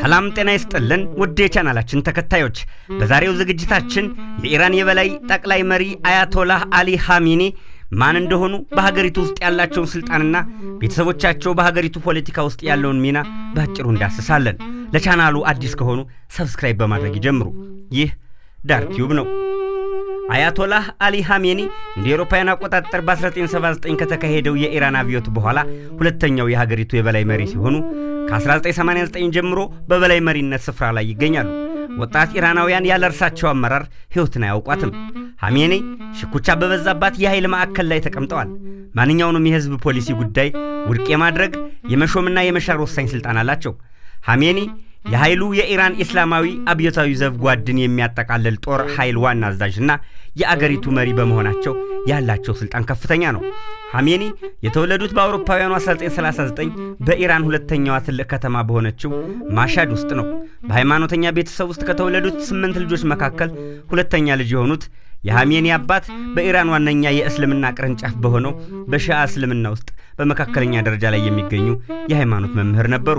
ሰላም ጤና ይስጥልን ውድ የቻናላችን ተከታዮች፣ በዛሬው ዝግጅታችን የኢራን የበላይ ጠቅላይ መሪ አያቶላህ አሊ ኻሜኒ ማን እንደሆኑ፣ በሀገሪቱ ውስጥ ያላቸውን ስልጣንና ቤተሰቦቻቸው በሀገሪቱ ፖለቲካ ውስጥ ያለውን ሚና በአጭሩ እንዳስሳለን። ለቻናሉ አዲስ ከሆኑ subscribe በማድረግ ይጀምሩ። ይህ ዳር ቲዩብ ነው። አያቶላህ አሊ ኻሜኒ እንደ አውሮፓውያን አቆጣጠር በ1979 ከተካሄደው የኢራን አብዮት በኋላ ሁለተኛው የሀገሪቱ የበላይ መሪ ሲሆኑ ከ1989 ጀምሮ በበላይ መሪነት ስፍራ ላይ ይገኛሉ። ወጣት ኢራናውያን ያለ እርሳቸው አመራር ሕይወትን አያውቋትም። ኻሜኒ ሽኩቻ በበዛባት የኃይል ማዕከል ላይ ተቀምጠዋል። ማንኛውንም የሕዝብ ፖሊሲ ጉዳይ ውድቅ የማድረግ፣ የመሾምና የመሻር ወሳኝ ስልጣን አላቸው። ኻሜኒ የኃይሉ የኢራን እስላማዊ አብዮታዊ ዘብ ጓድን የሚያጠቃልል ጦር ኃይል ዋና አዛዥና የአገሪቱ መሪ በመሆናቸው ያላቸው ስልጣን ከፍተኛ ነው። ኻሜኒ የተወለዱት በአውሮፓውያኑ 1939 በኢራን ሁለተኛዋ ትልቅ ከተማ በሆነችው ማሻድ ውስጥ ነው። በሃይማኖተኛ ቤተሰብ ውስጥ ከተወለዱት 8 ልጆች መካከል ሁለተኛ ልጅ የሆኑት የኻሜኒ አባት በኢራን ዋነኛ የእስልምና ቅርንጫፍ በሆነው በሺዓ እስልምና ውስጥ በመካከለኛ ደረጃ ላይ የሚገኙ የሃይማኖት መምህር ነበሩ።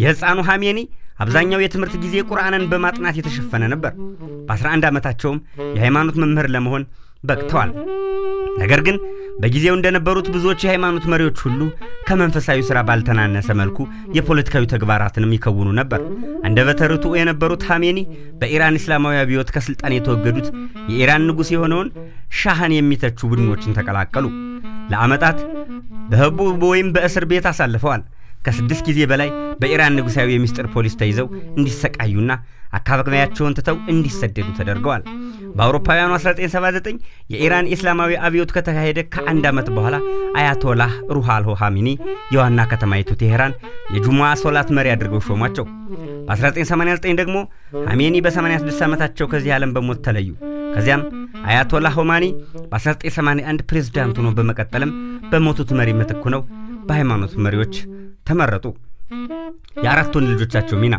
የሕፃኑ ኻሜኒ አብዛኛው የትምህርት ጊዜ ቁርአንን በማጥናት የተሸፈነ ነበር። በ11 ዓመታቸውም የሃይማኖት መምህር ለመሆን በቅተዋል። ነገር ግን በጊዜው እንደነበሩት ብዙዎች የሃይማኖት መሪዎች ሁሉ ከመንፈሳዊ ሥራ ባልተናነሰ መልኩ የፖለቲካዊ ተግባራትንም ይከውኑ ነበር። አንደበተ ርቱዕ የነበሩት ኻሜኒ በኢራን እስላማዊ አብዮት ከስልጣን የተወገዱት የኢራን ንጉሥ የሆነውን ሻህን የሚተቹ ቡድኖችን ተቀላቀሉ። ለዓመታት በህቡ ወይም በእስር ቤት አሳልፈዋል። ከ6 ጊዜ በላይ በኢራን ንጉሳዊ የሚስጥር ፖሊስ ተይዘው እንዲሰቃዩና አካባቢያቸውን ትተው እንዲሰደዱ ተደርገዋል። በአውሮፓውያኑ 1979 የኢራን እስላማዊ አብዮት ከተካሄደ ከአንድ ዓመት በኋላ አያቶላህ ሩሃል ኻሜኒ የዋና ከተማይቱ ቴሄራን የጁሙዓ ሶላት መሪ አድርገው ሾሟቸው። በ1989 ደግሞ ኻሜኒ በ86 ዓመታቸው ከዚህ ዓለም በሞት ተለዩ። ከዚያም አያቶላህ ሆማኒ በ1981 ፕሬዝዳንት ሆነው በመቀጠልም በሞቱት መሪ ምትክ ሆነው በሃይማኖት መሪዎች ተመረጡ። የአራት ወንድ ልጆቻቸው ሚና።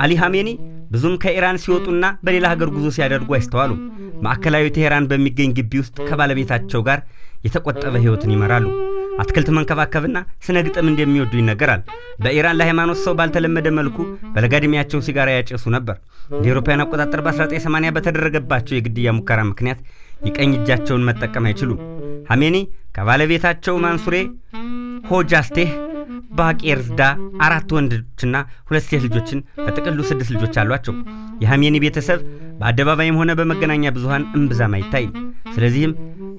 አሊ ኻሜኒ ብዙም ከኢራን ሲወጡና በሌላ ሀገር ጉዞ ሲያደርጉ አይስተዋሉም። ማዕከላዊ ቴሄራን በሚገኝ ግቢ ውስጥ ከባለቤታቸው ጋር የተቆጠበ ሕይወትን ይመራሉ። አትክልት መንከባከብና ስነ ግጥም እንደሚወዱ ይነገራል። በኢራን ለሃይማኖት ሰው ባልተለመደ መልኩ በለጋ ዕድሜያቸው ሲጋራ ያጨሱ ነበር። እንደ አውሮፓውያን አቆጣጠር በ1980 በተደረገባቸው የግድያ ሙከራ ምክንያት የቀኝ እጃቸውን መጠቀም አይችሉም። ኻሜኒ ከባለቤታቸው ማንሱሬ ሆጃስቴህ ባቄርዳ 4 ወንዶችና 2 ሴት ልጆችን በጥቅሉ 6 ልጆች አሏቸው። የኻሜኒ ቤተሰብ በአደባባይም ሆነ በመገናኛ ብዙሃን እምብዛም አይታይም። ስለዚህም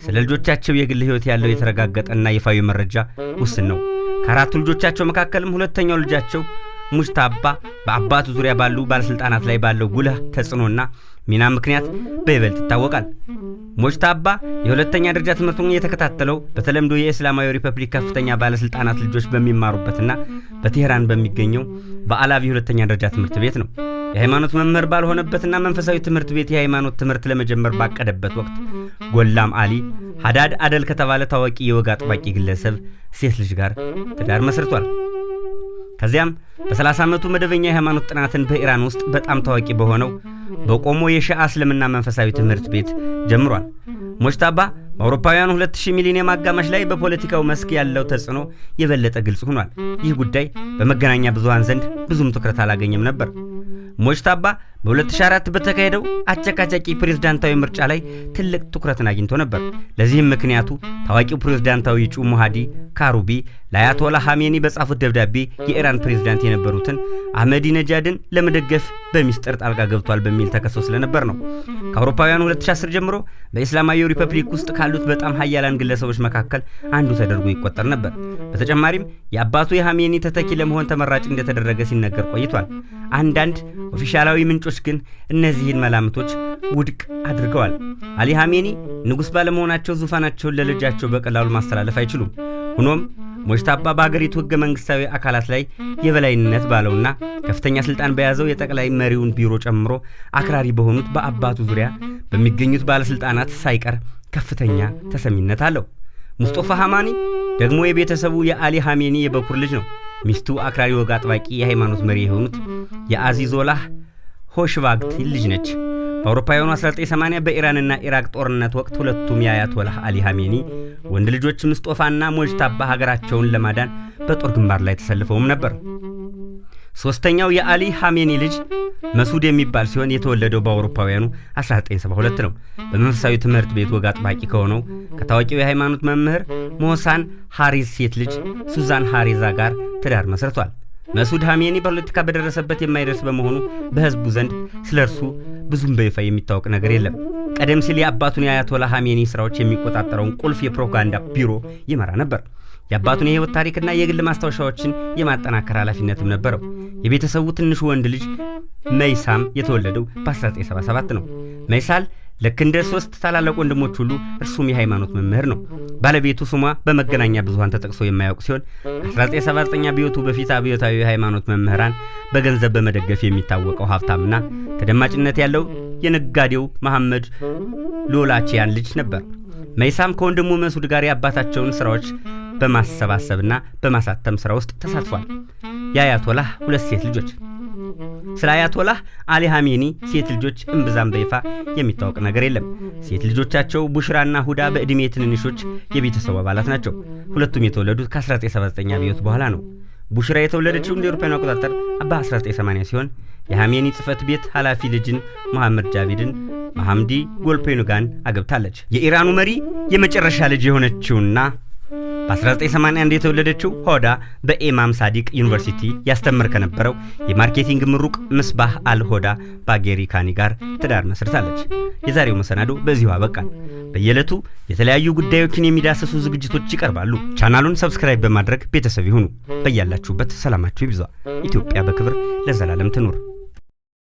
ስለ ልጆቻቸው የግል ሕይወት ያለው የተረጋገጠና ይፋዊ መረጃ ውስን ነው። ከአራቱ ልጆቻቸው መካከልም ሁለተኛው ልጃቸው ሙጅታባ በአባቱ ዙሪያ ባሉ ባለስልጣናት ላይ ባለው ጉልህ ተጽዕኖና ሚና ምክንያት በይበልጥ ይታወቃል። ሞጅታባ የሁለተኛ ደረጃ ትምህርቱን የተከታተለው በተለምዶ የእስላማዊ ሪፐብሊክ ከፍተኛ ባለስልጣናት ልጆች በሚማሩበትና በቴሄራን በሚገኘው በአላቪ ሁለተኛ ደረጃ ትምህርት ቤት ነው። የሃይማኖት መምህር ባልሆነበትና መንፈሳዊ ትምህርት ቤት የሃይማኖት ትምህርት ለመጀመር ባቀደበት ወቅት ጎላም አሊ ሀዳድ አደል ከተባለ ታዋቂ የወግ አጥባቂ ግለሰብ ሴት ልጅ ጋር ትዳር መስርቷል። ከዚያም በ30 ዓመቱ መደበኛ የሃይማኖት ጥናትን በኢራን ውስጥ በጣም ታዋቂ በሆነው በቆሞ የሺዓ እስልምና መንፈሳዊ ትምህርት ቤት ጀምሯል። ሞጅታባ በአውሮፓውያኑ 2000 ሚሊኒየም አጋማሽ ላይ በፖለቲካው መስክ ያለው ተጽዕኖ የበለጠ ግልጽ ሆኗል። ይህ ጉዳይ በመገናኛ ብዙሃን ዘንድ ብዙም ትኩረት አላገኘም ነበር። ሞጅታባ በ2004 በተካሄደው አጨቃጫቂ ፕሬዝዳንታዊ ምርጫ ላይ ትልቅ ትኩረትን አግኝቶ ነበር። ለዚህም ምክንያቱ ታዋቂው ፕሬዝዳንታዊ እጩ ሙሃዲ ካሩቢ ለአያቶላ ኻሜኒ በጻፉት ደብዳቤ የኢራን ፕሬዝዳንት የነበሩትን አህመዲ ነጃድን ለመደገፍ በሚስጥር ጣልቃ ገብቷል በሚል ተከሶ ስለነበር ነው። ከአውሮፓውያኑ 2010 ጀምሮ በእስላማዊ ሪፐብሊክ ውስጥ ካሉት በጣም ሀያላን ግለሰቦች መካከል አንዱ ተደርጎ ይቆጠር ነበር። በተጨማሪም የአባቱ የኻሜኒ ተተኪ ለመሆን ተመራጭ እንደተደረገ ሲነገር ቆይቷል። አንዳንድ ኦፊሻላዊ ምንጮች ግን እነዚህን መላምቶች ውድቅ አድርገዋል። አሊ ኻሜኒ ንጉሥ ባለመሆናቸው ዙፋናቸውን ለልጃቸው በቀላሉ ማስተላለፍ አይችሉም። ሆኖም ሞጅታባ በሀገሪቱ ሕገ መንግስታዊ አካላት ላይ የበላይነት ባለውና ከፍተኛ ስልጣን በያዘው የጠቅላይ መሪውን ቢሮ ጨምሮ አክራሪ በሆኑት በአባቱ ዙሪያ በሚገኙት ባለስልጣናት ሳይቀር ከፍተኛ ተሰሚነት አለው። ሙስጦፋ ኻሜኒ ደግሞ የቤተሰቡ የአሊ ኻሜኒ የበኩር ልጅ ነው። ሚስቱ አክራሪ ወግ አጥባቂ የሃይማኖት መሪ የሆኑት የአዚዞላህ ሆሽቫግት ልጅ ነች። በአውሮፓውያኑ 1980 በኢራንና ኢራቅ ጦርነት ወቅት ሁለቱም የአያቶላህ አሊ ኻሜኒ ወንድ ልጆች ምስጦፋና ሞጅታባ ሀገራቸውን ለማዳን በጦር ግንባር ላይ ተሰልፈውም ነበር። ሶስተኛው የአሊ ሐሜኒ ልጅ መሱድ የሚባል ሲሆን የተወለደው በአውሮፓውያኑ 1972 ነው። በመንፈሳዊ ትምህርት ቤት ወግ አጥባቂ ከሆነው ከታዋቂው የሃይማኖት መምህር ሞህሳን ሐሪዝ ሴት ልጅ ሱዛን ሐሪዛ ጋር ትዳር መስርቷል። መሱድ ሐሜኒ በፖለቲካ በደረሰበት የማይደርስ በመሆኑ በህዝቡ ዘንድ ስለ እርሱ ብዙም በይፋ የሚታወቅ ነገር የለም። ቀደም ሲል የአባቱን የአያቶላ ሐሜኒ ስራዎች የሚቆጣጠረውን ቁልፍ የፕሮፓጋንዳ ቢሮ ይመራ ነበር። የአባቱን የህይወት ታሪክና የግል ማስታወሻዎችን የማጠናከር ኃላፊነትም ነበረው። የቤተሰቡ ትንሹ ወንድ ልጅ መይሳም የተወለደው በ1977 ነው። መይሳል ልክ እንደ ሶስት ታላላቅ ወንድሞች ሁሉ እርሱም የሃይማኖት መምህር ነው። ባለቤቱ ስሟ በመገናኛ ብዙሃን ተጠቅሶ የማያውቅ ሲሆን ከ1979 አብዮቱ በፊት አብዮታዊ የሃይማኖት መምህራን በገንዘብ በመደገፍ የሚታወቀው ሀብታምና ተደማጭነት ያለው የነጋዴው መሐመድ ሎላቺያን ልጅ ነበር። መይሳም ከወንድሙ መሱድ ጋር የአባታቸውን ስራዎች በማሰባሰብና በማሳተም ስራ ውስጥ ተሳትፏል። የአያቶላህ ሁለት ሴት ልጆች። ስለ አያቶላህ አሊ ሐሜኒ ሴት ልጆች እምብዛም በይፋ የሚታወቅ ነገር የለም። ሴት ልጆቻቸው ቡሽራና ሁዳ በዕድሜ ትንንሾች የቤተሰቡ አባላት ናቸው። ሁለቱም የተወለዱት ከ1979 አብዮት በኋላ ነው። ቡሽራ የተወለደችው እንደ አውሮፓውያን አቆጣጠር በ1980 ሲሆን የሐሜኒ ጽሕፈት ቤት ኃላፊ ልጅን መሐመድ ጃቪድን መሐምዲ ጎልፔኑጋን አገብታለች። የኢራኑ መሪ የመጨረሻ ልጅ የሆነችውና በ1981 የተወለደችው ሆዳ በኢማም ሳዲቅ ዩኒቨርሲቲ ያስተምር ከነበረው የ marketing ምሩቅ ምስባህ አልሆዳ ባጌሪ ካኒ ጋር ትዳር መስርታለች። የዛሬው መሰናዶ በዚሁ አበቃል። በየዕለቱ የተለያዩ ጉዳዮችን የሚዳስሱ ዝግጅቶች ይቀርባሉ። ቻናሉን subscribe በማድረግ ቤተሰብ ይሁኑ። በያላችሁበት ሰላማችሁ ይብዛ። ኢትዮጵያ በክብር ለዘላለም ትኑር።